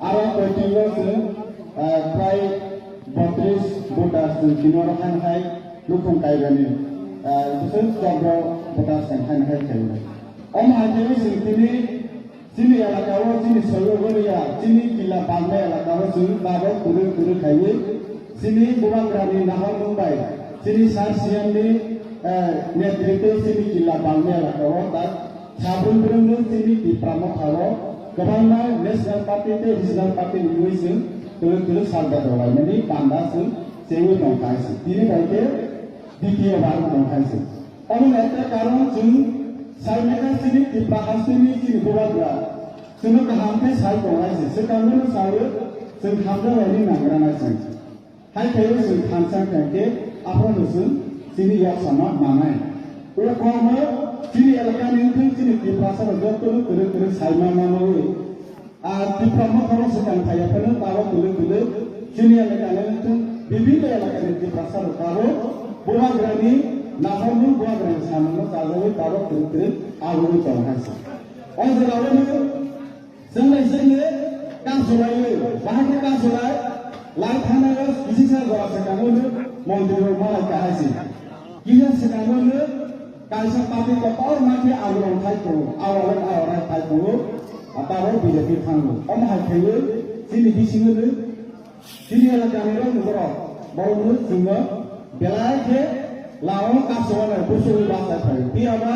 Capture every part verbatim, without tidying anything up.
Aro voting o chwng, ah, prai botris voters chwng tini oro haino hai nukhung kairani, ah, bwswk chobro voters chwng haino hai khairani. Omo hai khe chwng tini chini elaka o chini soyo goria chini kila bangma elaka o chwng tabok kwrwi kwrwi khaiwi chini bubagrani nahor mung bai chini sir C M ni, eh, netritwe chini kila bangma elaka o tak Sabun bwrwngno chini Tipra Motha o kwbangma National Party tei Regional Party ni mui chwng kwlwk kwlwk sal bajao laimani panda chwng chengwi tong kha se. Tini bai khe D P O bar tong kha se. Omo ni ekta karon chwng sai manya chini Tipra hasteni chini bubagra chwngno kaham khe sai tong lai se. Swkang no sawi chwng hamjak laini nangra nai se. Hai khe chwng thansa khe aphano chwng chini yaksama manai. O kokno chini elakani wngthang chini Tiprasa rok jotono kwrwi kwrwi sai ma manwi. A Tipra Motha rok swkang phaiya phano tabok kwrwi kwrwi chini elakani wngthang bibinno elakani Tiprasa rok tabok bubagrani naharmung bubagrani samungno chajagwi tabok kwrwi kwrwi aboni tong hai se. O jora o Chwng bai chwngno kasolaiwi, bahai khe kasolai, lai thangnai o kisisa jora swkango hwnwi montri rok malai kahai se. Kisa swkango hwnwi kaisa party kotor ma khe aborok thai tongo, aborok aborok thai tongo, tabok B J P thango. Omo hai khaiwi chini bisingo hwnwi Chini elakani rok borok, borokno chwngno belai khe lao kasowanai bwswkni bachai phai. Phiya ba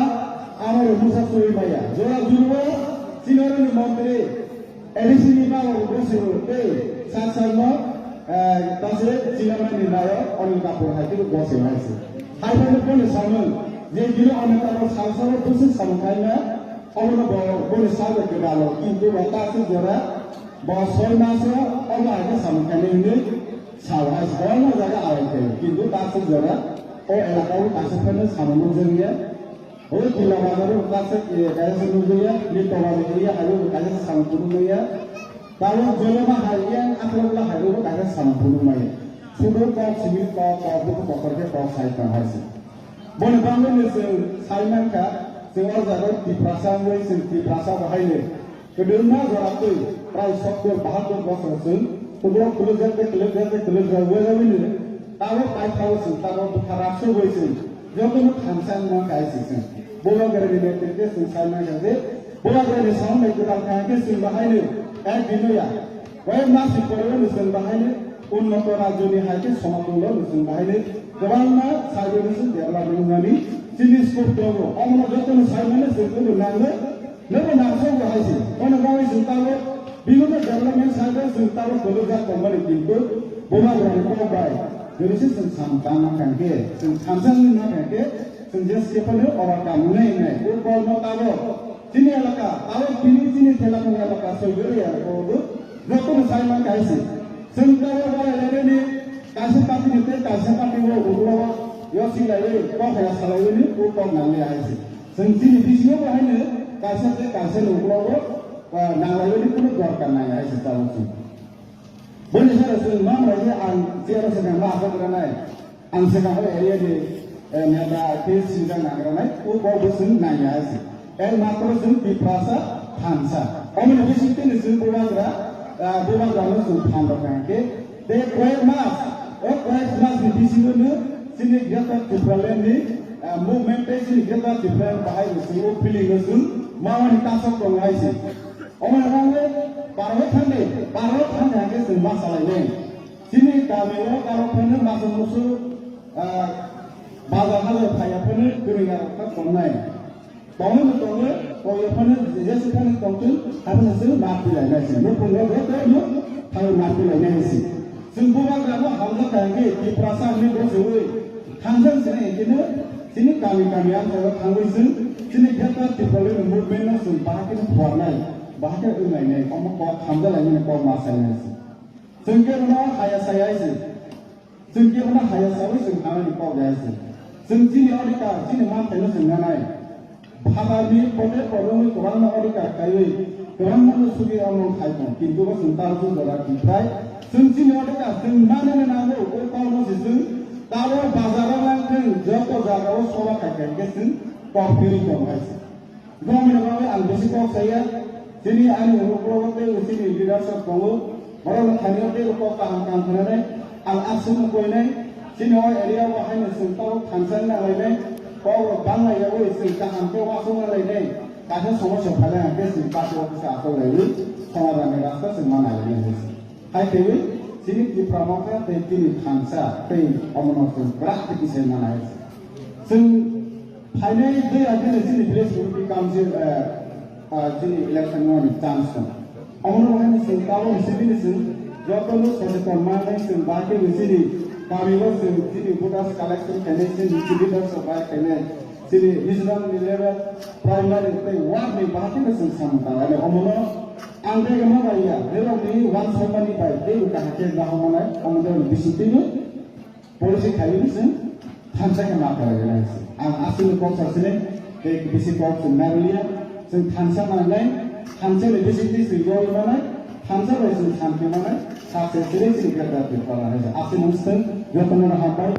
amo rok mungsa chugwi maya. Jora juro chini oroni montri A D C ni bagwi bwswk tei sak sakno, eh, tase chini oroni nayok Anil Kapoor hai khe bwswk hai se. Hai phano boni samung je bini Anil Kapoor sal salo bwswk samung khaina, omono bo boni salbai kwbalo kintu bo ta se jora Bo soi maso omo hai khe samung khainai hwnwi sao hai se kwbangma jaga arai khaio, kintu ta se jora o elaka o kaisa phano samung nukjakya. O Kila Bazar o kaisa, eh, kaisa nukjakya, Nito Bazar area hai o kaisa samung phunukmaya. Tabuk Jolema hai yang Aklokla hai o kaisa samung phunukmaya. Sudo kok simi kok kok buku kotor khe kok sai tong hai se. Boni bagwi no chwng sai mankha, chwng o jaga o Tiprasa wngwi chwng Tiprasa bo haino Kwdwkma jora twi prai sottor bahator bosor chwng ugrok kwlwkjak tei kwlwkjak tei kwlwkjak wngwi tabok paithao chwng tabok bwkha raksogwi chwng jotono thansa wngma khe hai se chwng. Bubagrani netritwe chwng sai mankha je Bubagrani samung bai kwtal kha khe chwng bahaino ek dino ya. Koi masni pore no chwng bahaino unnoto rajyoni hai khe somatwnglo no chwng bahaino kwbangma saibo no chwng development wngnani chini scope tongo. Omono jotono sai mano chwng kwrwng nango. Nobo nangkukgo hai se, bono bagwi chwng tabok bigoto development side o chwng tabok kwlwkjak tongmani kintu bubagrani kok bai jodi se chwng samung tang mankha khe, chwng thansa wngwi mankha khe, chwng je se phano overcome wngnai wngnai. O kokno tabok chini elaka, tabok tini chini Thelatung elaka Soigori elaka o bo jotono sai mankha hai se. Chwng tabok barai lainani kaisa party ni tei kaisa party o ulo yosi laiwi kok ya salaiwi ni o kok nangli hai se. Chwng chini bisingo bo haino kaisa tei kaisa ni ukologo, ah, nanglaiwi kunu dorkar nai hai se tabuk chwng. Boni sara chwng ma mwnai khe ang chair o se nangma asok ranai. Ang se nangma area ni, eh, neta khe sinjak nang ranai. O kok bo chwng nai hai se. Ek matro chwng Tiprasa thansa. Omoni bising tini chwng bubagra, ah, bubagra no chwng phan rok nang khe. Tei koyek mas, o koyek mas ni bisingo no chini Greater Tipraland ni, ah, movement tei chini Greater Tipraland bahai ni chwng o feeling no chwng mamani tasok tongo hai se. Omo hai khe parwai thangdi, parwai thangdi hai khe chwng ma salai nai. Chini kami o karo phano masa musu, ah, bazar hajar phaiya phano kwrwng ya rok kha tongnai. Tongwi no tongwi, tongwi phano jesa phano tongtwi, abono chwng ma pilai nai se. Nukhungo joto no thangwi ma pilai nai se. Chwng bubagra no hamjak kha khe Tiprasa hwnwi bo chwngwi thangjak sini hwnkhe no chini kami kami amchaio thangwi chwng chini Greater Tipraland movement no chwng bahai khe phuarnai, bahai khe wngnai nai, omo kok hamjak laimani kok ma sai nai se. Chwng khe bono haya sai hai se. Chwng kebono haya saui chwng thangnani kok ya se. Chwng chini odhikar, chini manthaino chwng nanai. Phatarni pote porongwi kwbangma odhikar khaiwi, kwbangmano sugi omo khai tong, kintu bo chwng tabuk jora kiprai. Chwng chini odhikar, chwng manani nango, o kokno se chwng tabuk bazaro nang thwng, joto jagao soba khai khai khe chwng kok phirwi tong hai se. Bongni bagwi ang bisi kok saya. Chini ani uklogo tei chini leaders rok tongo, borok no thani o tei kok kaham kaham khwnanai, ang aswk no koinai, chini o area o haino chwng tabuk thansa wngna lainai, kok rok bangla yaui chwng kaham khe uansukna lainai, kaisa somosya phailai hwnkhe chwng party office o achuk laiwi somadhan ni rasta chwng ma nai lainai hinwi se. Hai twiwi chini Tipra Motha tei chini thansa tei omono chwng kwrak khe tisai ma nai se. Chwng phainai dui agini chini village committee council, eh, ah, chini election ni chance tong. Omono bahai ni chwng tabuk ni simi ni chwng joto no soseton manai chwng bahai khe chini kami o chwng chini voters collection khainai chini leaders rok bahai khainai chini regional ni level primary tei ward ni bahai khe chwng samung tanglai omono ang tei ma bai ya rerok ni uansukmani bai tei kaham khe nahomanai omono bisi tini policy khaiywi chwng thansa khe ma khlai nai se. Ang aswkni kok sa sini tei bisi kok chwng narwkya, chwng thansa manai, thansa ni bisi twi chwng yogwi manai, thansa bai chwng thansa manai, sakse sini chwng greater Tripura hai se. Aswk nung chwng jotono hambai.